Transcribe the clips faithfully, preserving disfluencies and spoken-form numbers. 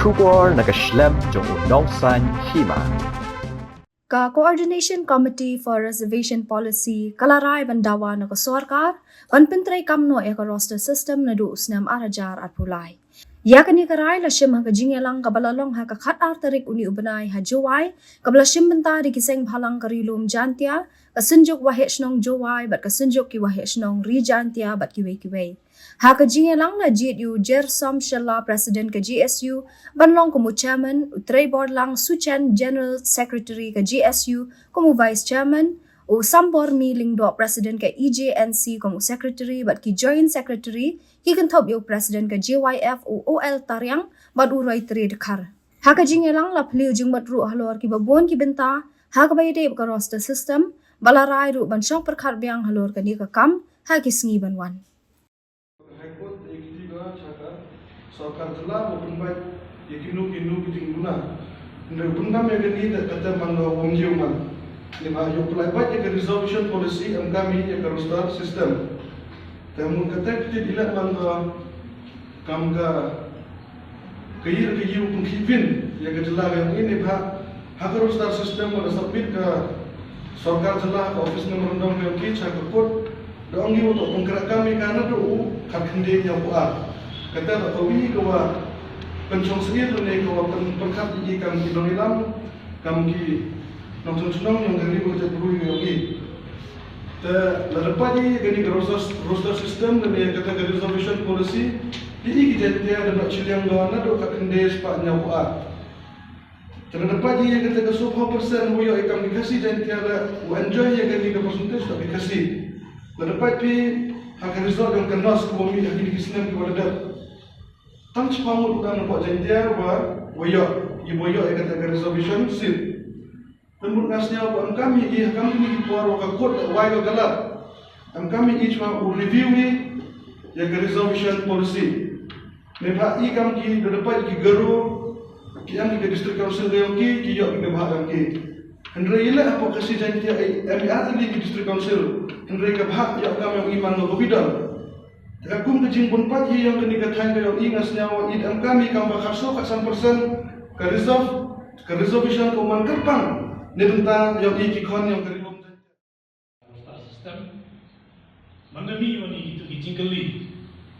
Khubor na ka shlem jong u nongsan hima. Ka Coordination Committee for Reservation Policy ka la rai ban dawa na ka sorkar ban pyntrei kam noh ïa ka roster system naduh u snem ar hajar arphew lai. Ïa kane ka rai la shim ha ka jingïalang kaba la long ha ka khatar tarik une u bnai ha Jowai, kaba la shim bynta da ki seng bhalang ka Ri Lum Jaintia, ka Synjuk Waheh Shnong Jowai bad ka Synjuk ki Waheh Shnong Ri Jaintia bad kiwei kiwei. Ha ka jingïalang la jied ïa u Jersom Shylla, President ka G S U, ban long kum u Chairman, u Treibor Lang Suchen, General Secretary ka G S U, kum u Vice Chairman, u Sambormi Lyngdoh, President ka E J N C, kum u Secretary bad ki Joint Secretary ki kynthup ïa u President ka J Y F, u O L Tariang bad u Roytree Dkhar. Ha ka jingïalang la plie jingmut ruh halor kiba bun ki bynta ha kaba ïadei bad ka roster system, ba la rai ruh ban shong pyrkhat biang halor kane ka kam ha ki sngi ban wan. High Court ïa ki, ïa ka sorkar jylla ba pynbeit ïa kino kino ki jingduna. Hynrei pynbeit ïa kane te kata man ba ym ju man. Ïa ba ïoh pynlait beit ïa ka reservation policy, em kam ïa ka roster system. Te mut kata ki tip ïa leh man ba kam ka ka ïa ka ïa u pynkhih phin ïa ka jylla ka ïa ngi ne ba ha ka roster system ba la submit ka sorkar jylla ha ka office memorandum ka ïa ngi sha ka court. Da ong ïa u to pynkrah kam ïa ka naduh u khatkhyndai hynñiewphew ar. Kata da ka wi ka wa pynshong syier ne ka wa pyn pyrkhat ïa kam ki nongïalam, kam ki nongshong shnong ïa ka ri ka jaitbru ïa ngi. Te lada peit ïa kane ka roster, roster system lane kata ka reservation policy, ki i ki Jaintia da noh shiliang da naduh khatkhyndai spah hynñiewphew ar. Te lada peit ïa kata ka sawphew percent ba ïoh ïa kam ki Khasi Jaintia da u enjoy ïa kane ka percentage da ki Khasi. Lada peit phi ha ka result jong ka NOS ka wa mih ha kine ki snem ki wa la dep, tang shiphew ngut u dang na pdeng Jaintia wa, wa ïoh, i wa ïoh ïa kata ka reservation seat. Te mut nga sngew ba em kam ïa i ha kam kine ki por wa ka court da wai wa ka lad. Em kam ïa i shuwa u review i ïa ka reservation policy. Ne ba i kam ki da dapat ki Garo, ki em ki ka district council ka ïong ki, ki ïoh ki da ba ïong ki. Hynrei i leh hapoh Khasi Jaintia i em i ar tylli ki district council. Hynrei ka ba ïoh kam ïong i man ka Bidon. Te ka kum ka jingbun pat hi ïong kane ka thaiñ ka ïong i nga sngew i em kam i kam ba khatsaw khatsan percent ka reserve, ka reservation ka man kyrpang. Ne bynta ïong i ki khon ïong ka Ri Lum Jaintia. Roster system. Man da mih ïong i kitu ki jingkylli.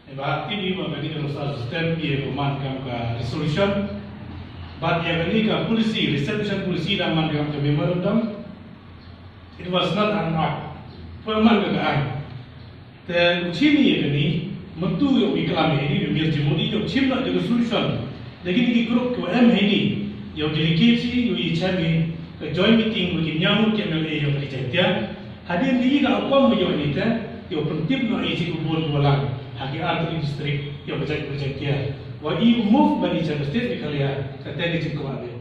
Ïa ba tip i ba kane ka roster system ïa ka man kam ka resolution. Bad ïa kane ka policy, reservation policy da man kam ka memorandum. It was not an act. Pynman ka ka aiñ. Te u chim ïa kane, mynta ïa u i klam ïa kane, u Mir Jimodi, ïa u chim na ïa ka solution. Da kine ki group ki wa em ïa kane, ïa u delegate ïa u i chem ïa ka joint meeting wa ki ñiaw ki M L A ïa u Ri Jaintia. Hadien kane ka akwam ïa u ïa te, ïa u pyntip na ïa chi ku bun ku wa lang, ha ki artylli district, ïa u Ri Jaintia. Wa i u move ba i chem state Meghalaya, ka te ka jingkwah ïa.